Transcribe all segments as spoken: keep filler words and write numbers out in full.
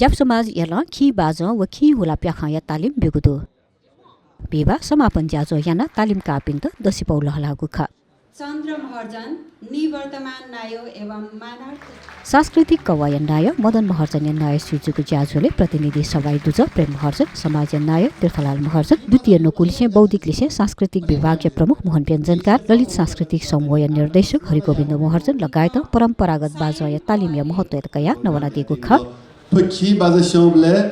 ज्यापु समाज यलं खिं बाजं व खिं हुला प्याखंया तालिम ब्यूगु दु। भिबा समापन ज्याझ्वः यानाः तालिम काःपिन्त दसिपौ लहलाःगु खः। चन्द्र महर्जन, निवर्तमान नायः एवं मानार्थ। सांस्कृतिक कवःया नायः मदन महर्जनया नायःसुइ जूगु ज्याझ्वलय् प्रतिनिधि सभाय् दुजः प्रेम महर्जन, समाजया नायः तीर्थलाल महर्जन, द्वितीय नकु लिसें बौद्धिक लिसें सांस्कृतिक विभागया प्रमुख मोहन व्यञ्जनकार, ललित सांस्कृतिक समूहया निर्देशक हरिगोविन्द महर्जन लगायतं परम्परागत बाजंया तालिमया महत्वयात कयाः नवानादीगु खः। थ्व खिं बाजा स्यंबलय्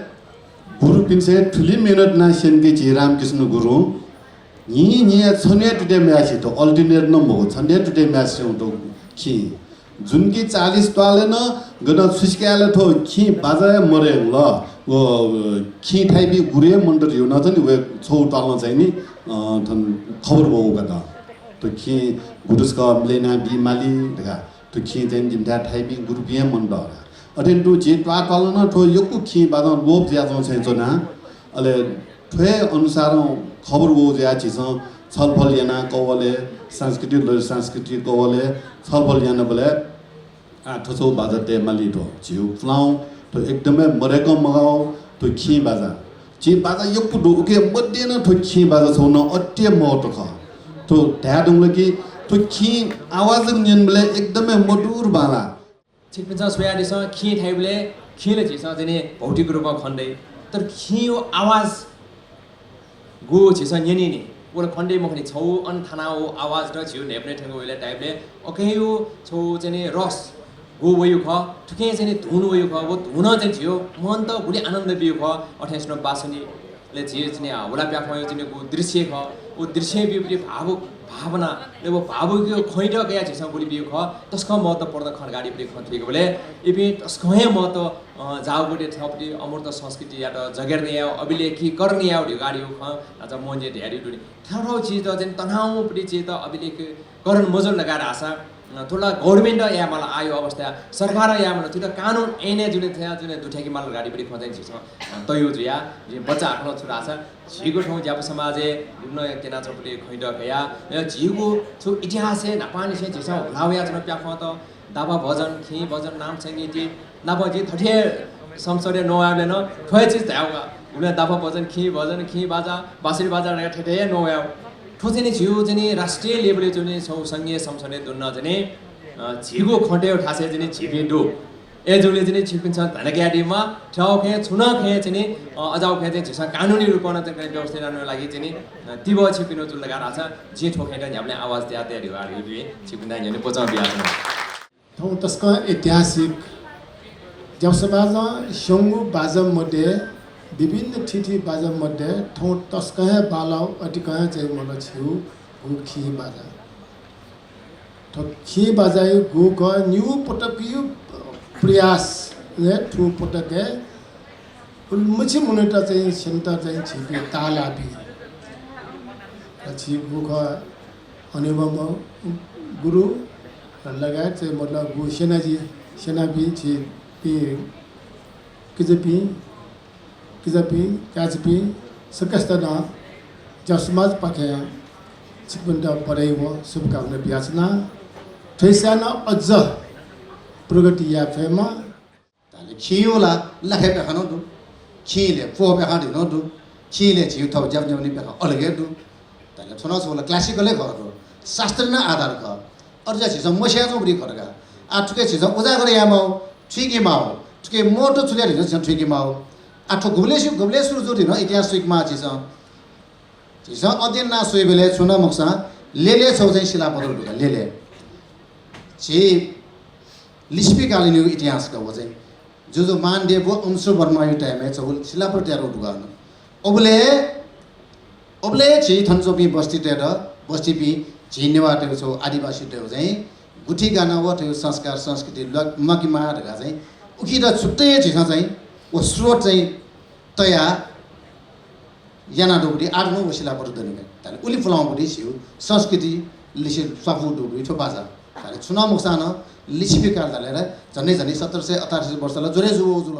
गुरुपिन्सं थुलि मेहनत यानाः स्यंकी झी रामकृष्ण गुरुं। न्हि न्हिया छन्हुया तुति म्ह्याय् स्यू, थ्व alternate नं मखु, छन्हुया तुति म्ह्याय् स्यू थ्व खिं। जुन कि चालिस त्वालय् नं गनं छुसिकाय् ला थ्व खिं बाजा हे मदयेगु ला। व खिं थाइपिं गुरु हे मन्त धइगु नं चाहिँ नि, व छगू त्वालं चाहिँ नि, अ, थन खबर वःगु का। थ्व खिं गुरु छकः मिले यानाबी माली धकाः। थ्व खिं चाहिँ जिमिथाय् थाइपिं गुरुपिं हे मन्त। अथें तुं झी त्वाः त्वालं नं थ्व यक्व खिं बाजं लोप जुयाच्वंगु चाहिँ च्वना। अले थ्व हे अनुसारं खबर वःगु जुयाः झीसं छलफल यानाः कवलय्, सांस्कृतिक ल-, सांस्कृतिक कवलय् छलफल यानाबलय् आः थ्व छगू बाजा तये माली थ्व। झीगु पुलांगु थ्व एकदमै मदय्कं मगाः थ्व खिं बाजा। झी बाजा यक्व दु, उकी मध्ये नं थ्व खिं बाजा छगू नं अति हे महत्व खः। थ्व धाये धुंकल कि थ्व खिं आवाज न्यनेबलय् एकदमै मधुर बांलाः। छिकपिन्सं स्वयादिसँ, खिं थाइबलय् खिं ला झीसं चाहिँ नि भौतिक रूपं खने दइ, तर खिंया आवाज गु झीसं न्यनी नि, व ला खने दइ मखु नि। छगू अन थानाः व आवाज नं झीगु न्हाय्पनय् थ्यंक वइबलय् धाइबलय् अकंया छगू चाहिँ नि रस गु वइगु खः, थुकिया चाहिँ नि धुन वइगु खः, व धुनं चाहिँ झीगु मनत गुलि आनन्द बीगु खः। अथें स्वयाः बाँसुरी ले झी चाहिँ नि, आ, हुला प्याखंया चाहिँ नि गु दृश्य खः, व दृश्यं बीगु भावुक भावना, ले व भावुकया खँयात कयाः झीसं गुलि बीगु खः, तसकं महत्वपूर्ण खँ धकाः धइगु खँ थुइकेबलय् इपिं तसकं हे महत्व, अ, जाःगु दु। थःपिं अमूर्त संस्कृतियात जगेर्ना यायेगु, अभिलेखीकरण यायेगु धकाः धइगु खँ नाचा मोहनजीं धयादीगु दु नि। थःथःगु चिजत चाहिँ तनावं पिं चिजत अभिलेखीकरण मजुल धकाः धाःसा, अ, थ्व ला government यायेमाल, आःया अवस्था सरकारं यायेमाल, थुइत कानुन ऐनय् जुने थ्या जुने दुथ्याकेमाल धकाः धइगु खँ चाहिँ झीसं, अ, तयु जुया। जिं बच्चा हाकलं छु धाःसा झीगु थौं ज्यापु समाजय् गुबलें क्यनाच्वंपिं खँयात कयाः, अ, झीगु छु इतिहासय् न्हापांनिसें झीसं हुला वयाच्वंगु प्याखंत, दाफा भजन, खिं भजन, नाम संगीति, नाप जिं थथे संसदय् नवायेबलय् नं थ्व हे चिज धायेगु का। गुबलें दाफा भजन, खिं भजन, खिं बाजा, बाँसुरी बाजा धकाः थथे हे नवायेगु। थ्व चाहिँ नि झीगु चाहिँ नि राष्ट्रिय level-य् चाहिँ नि छगू संघीय संसदय् दुने चाहिँ नि, अ, झीगु खँतय् थासय् चाहिँ नि झीपिं दु। अय्जूगुलिं चाहिँ नि छिकपिन्सं ध्यान कयादीमाः, थ्याउ खँय्, छुं नं खँय् चाहिँ नि, अ, अजाउ खँय् चाहिँ झीसं कानुनी रूपं नं चाहिँ व्यवस्था यानाः लागि चाहिँ नि, अ, तिबः छिकपिनि जुल धकाः धाःसा जिं थ्व खँय् न्ह्याबलें आवाज तया तये धकाः धइगु दु। छिकपिन्त न्ह्यःने ब्वचं बियाच्वना। थौं तसकं ऐतिहासिक ज्यापु समाजं स्यंगु बाजा मध्ये, विभिन्न थीथी बाजा मध्ये थौं तसकं हे बांलाःगु अतिकं हे चाहिँ मदय्कं झीगु खिं बाजा। थ्व खिं बाजाया गुगु निगू पटकया प्रयास हे थ्व पटकय् उलिमछि मनूत चाहिँ स्यनेत चाहिँ झीपिं ताःलाःपिं। झी गुगु हनेबहःम्ह गुरु लगायत चाहिँ मतलब गुगु स्यनाजि-, स्यनापिं झीपिं किजापिं, किजापिं, काय्‌चापिं सकसित नं ज्यापु समाजपाखें छिकपिन्त बधाई व शुभकामना बियाच्वना। थ्वयां नं अझ प्रगति याये फयेमा। धाःसा खिंया ला लाखे प्याखं नं दु, खिंलय् प्वः प्याखं धइगु नं दु, खिंलय् झीगु थःगु ज्यापु न्ह्याबलें प्याखं अलग हे दु। धाःसा थ्व नं छगू ला classical हे खः, थ्व शास्त्रीय नं आधार खः। अथे जुयाः झीसं मस्यानाच्वंगु खः धकाः। आः थुकी झीसं उजागर यायेमाः, थुइकेमाः, थुकिया महत्व छु ले धइगु झीसं थुइकेमाः। आः थ्व गुबलें सु-, गुबलें सुरु जू धइगु इतिहास थुइकेमाः झीसं। झीसं अध्ययन यानाः स्वयेबलय् छुं नं मखुसां लेले छगू चाहिँ शिलापत्र दु का, लेले। झी लिच्छविकालीनया इतिहास का व चाहिँ। जुजु मानदेव व अंशुवर्मया time-य् छगू शिलापत्र तयातःगु दु का। अबलय्, अबलय् झी थन च्वंपिं बस्तीतय्त, बस्तीपिं झी नेवाःतय्गु छगू आदिवासीतय्गु चाहिँ गुथि गाना व थ्व संस्कार संस्कृति ल्वा-, म्वाकेमाः धकाः चाहिँ उकियात छुट्टै झीसं चाहिँ व स्रोत चाहिँ तयाः यानादीगु दु, आः नं व शिलापत्र दनि का। धाःसा उलि पुलांगु दु झीगु संस्कृति लिसे स्वापू दुगु दु थ्व बाजा। धाःसा छुं नं मखुसां नं लिच्छविकाल धाःसा झन्डै झन्डै सत्र सय अठासी वर्ष ला ज्वरे जू जुल।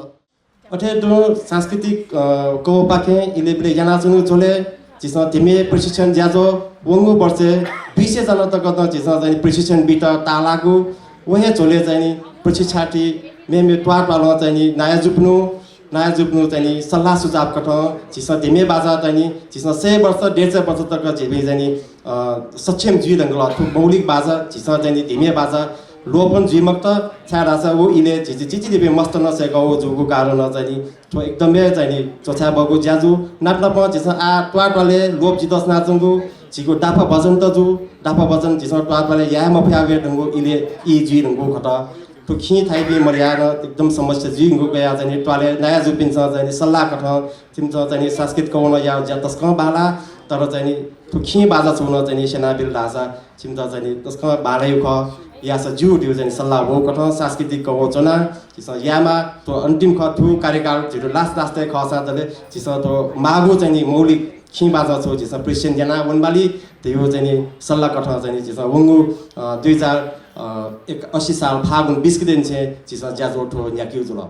अथे तुं सांस्कृतिक, अ, कवःपाखें इलय् ब्यलय् यानाच्वंगु झ्वलय् झीसं धिमे प्रशिक्षण ज्याझ्वः वंगु वर्षय् दुई सय जना तक नं झीसं चाहिँ प्रशिक्षण बीत ताःलाःगु। व हे झ्वलय् चाहिँ नि प्रशिक्षार्थी मेमे त्वाःत्वालं चाहिँ नि नायःजुपिनु नायःजुपिनिगु चाहिँ नि सल्लाह सुझाव कथं झीसं धिमे बाजा चाहिँ नि झीसं सय वर्ष, डेढ सय वर्ष तक झीपिं चाहिँ नि, अ, सक्षम जुइ धुंकल। थ्व मौलिक बाजा झीसं चाहिँ नि धिमे बाजा लोप नं जुइ मखुत, छाय्धाःसा व इलय् झी, झी चिचीधिपिं मस्त नं सय्काः वःगु जूगु कारणं चाहिँ नि थ्व एकदम हे चाहिँ नि च्वछाये बहःगु ज्या जू। नाप नापं झीसं आः त्वाःत्वालय् लोप जुइत वनाच्वंगु झीगु दाफा भजन त जू। दाफा भजन झीसं त्वाःत्वालय् याये मफया वये धुंगु इलय् ई जुइ धुंकूगु खः। थ्व खिं थाइपिं मदयाः नं एकदम समस्या जुइ धुंकूगु कयाः चाहिँ नि त्वालय् नायःजुपिन्सं चाहिँ नि सल्लाह कथं छिमिसं चाहिँ नि सांस्कृतिक कवं यायेगु ज्या तसकं बांलाः, तर चाहिँ नि थ्व खिं बाजा छुं नं चाहिँ नि स्यनाबिल धाःसा छिमित चाहिँ नि तसकं बांलाइगु खः। याःसा ज्यू धइगु चाहिँ नि सल्लाह वःगु कथं सांस्कृतिक कवं च्वनाः झीसं यायेमाः। थ्व अन्तिम खः, थ्व कार्यकाल झीगु last last-य् खःसां दले झीसं थ्व माःगु चाहिँ नि मौलिक खिं बाजं छगू झीसं present याना वनेमाली धइगु चाहिँ नि सल्लाह कथं चाहिँ नि झीसं वंगु, अ, दुई हजार, अ, एक, अस्सी साल फागुन बिस गते निसें झीसं ज्याझ्वः थ्व न्ह्याकेगु जुल।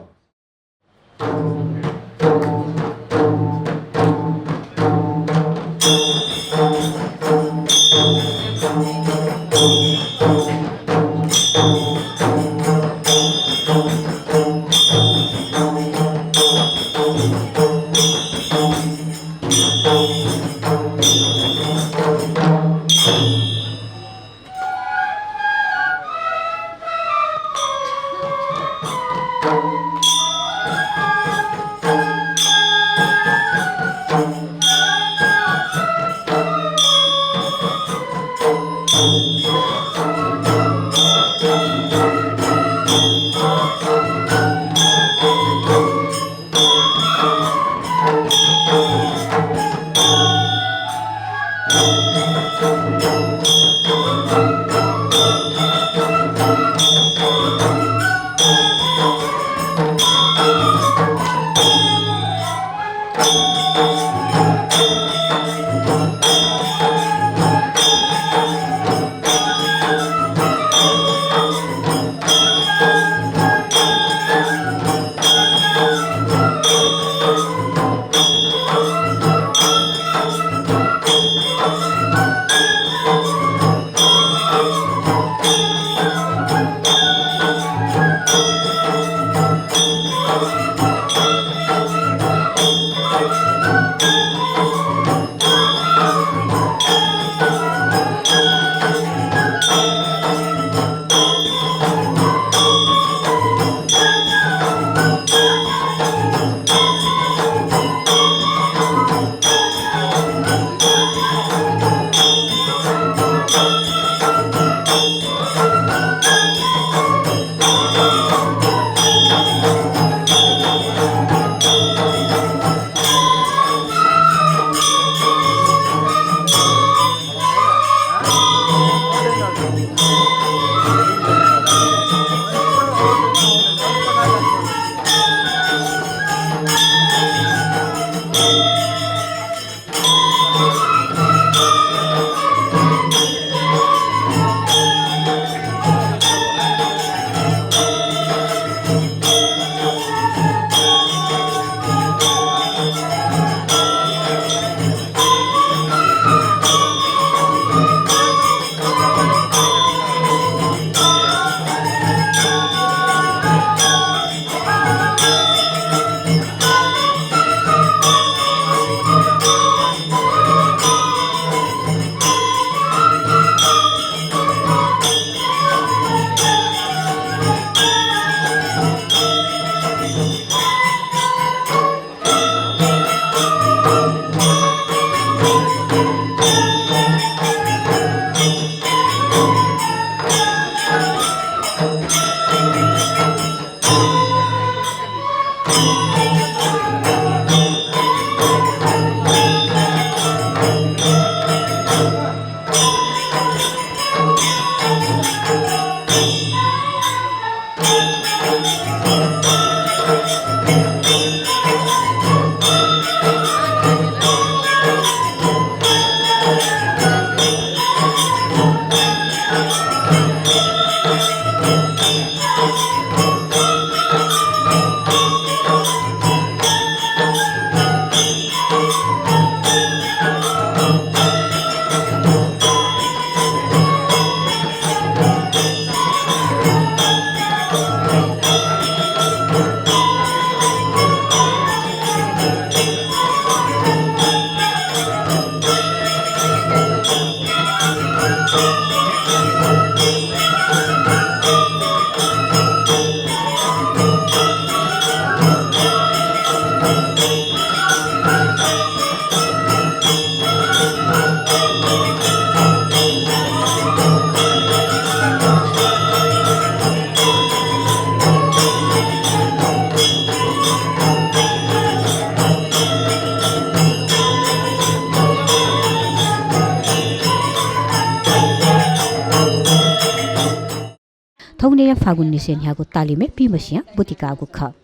नया फागुननिसें न्ह्यागु तालिमय् पिमसियां बुतिकाःगु खः।